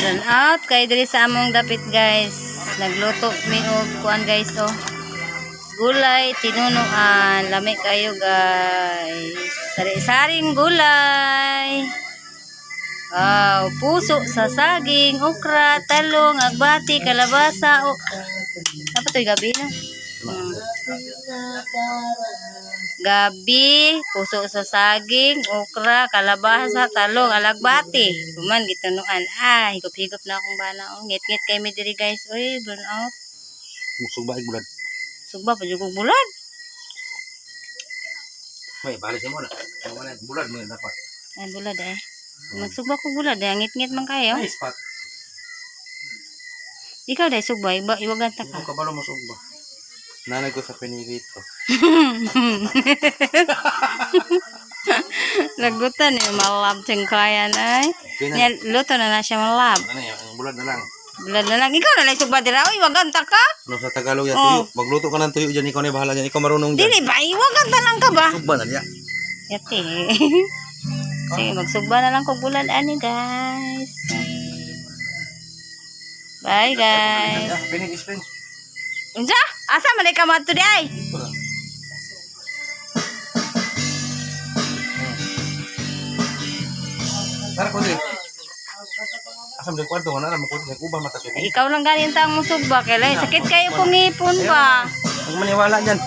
Run out kay diri sa among dapit, guys. Nagluto mi og kuan, guys, oh. Gulay tinunuan, lami kayo, guys. Sari-saring gulay. Wow, puso sa saging, okra, talong, agbati, kalabasa. Oh. Dapat to'y gabi, no? Gabi, puso sa saging, okra, kalabasa, talong, alagbati. Kuman, gitunuan. Ah, higop-higop na akong bana. Oh. Ngit-ngit kay mi diri, guys. Uy, burn out. Musog ba bulad? Sugba pa jud kog bulad. May balik mo na. Wala bulad mo dapat. Ay, bulad eh. Magsugba ko bulad eh. Ngit-ngit man kayo. Nice spot. Ikaw dahil sugba, iba, iwagan ta ka. Ikaw kabalo mo sugba. Nanay ko sa pinirito. Lagutan eh, malab kaya ay. Kaya Nya, luto na na siya malab. Ano yan? Ang bulad na lang. Bulad na lang. Ikaw na lang sugba dira. Uy, iwagan ta ka. Ano sa Tagalog yan? Oh. Tuyo. Magluto ka ng tuyo dyan. Ikaw na bahala dyan. Ikaw marunong dyan. Dili ba? Iwagan ta lang ka ba? Sugba na niya. Yate. Sige, magsugba na lang kog bulad ani, guys. Bye, guys. Pinig spin. Unsa? Asa man ka madto di ay? Ito na. Tara ko din. Asam din kwarto nga na mo ko nag-uban mata Ay, ikaw lang ganin tang musugba kay lay. Sakit kayo kung ngipon ba? Ang maniwala diyan.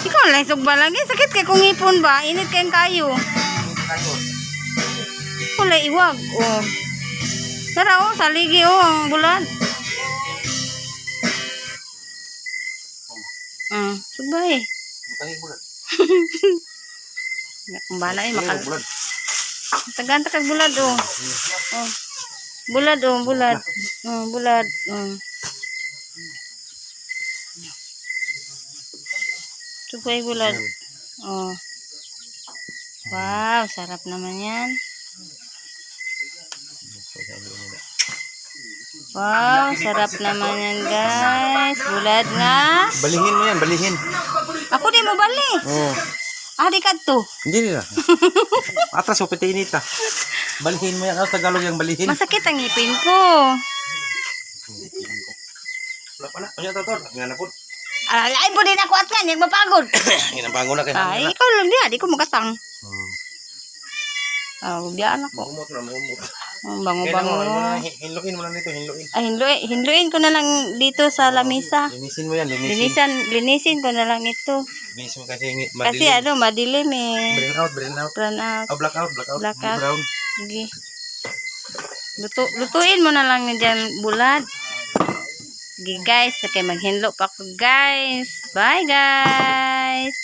Ikaw lang sugba lang. Eh, sakit kay kung ngipon ba? Init kayong kayo. Wala iwag. Oh. Tara oh, saligi oh ang bulan. Sugba eh. Butangin bulan. Kung bala eh, makal. Bulan. Tagan ta kag bulad oh. Oh. Bulad oh, bulad. Oh, bulad. Oh. Sugba bulad. Oh. Wow, sarap naman yan. Wow, sarap naman yan, guys. Bulad nga. Balihin mo yan, balihin. Ako di mo bali. Oh. Ah, di kadto. Hindi nila. Atras o pitinita. Balihin mo yan. Ano sa Tagalog yung balihin? Masakit ang ngipin ko. Wala pa na. Ano to? Nga na po. Alay po din ako at nga, yung mapagod. Ginabango na kayo. Ay, ikaw lang diha, di ko makatang. Ah, biyaan ako. Mahumot na, mahumot. Ang bango-bango. Hinluin mo lang dito, hinluin. Ay, hinluin, hinluin ko na lang dito sa lamisa. Linisin mo yan, linisin. Linisan, linisin ko na lang ito. Linisin mo kasi madilim. Kasi ano, madilim eh. Brain out, brain out. Brown out. Oh, black out, black out. Black out. Brown. Sige. Luto, lutuin mo na lang dyan bulad. Sige, guys, okay, maghinlo pa ako, guys. Bye, guys.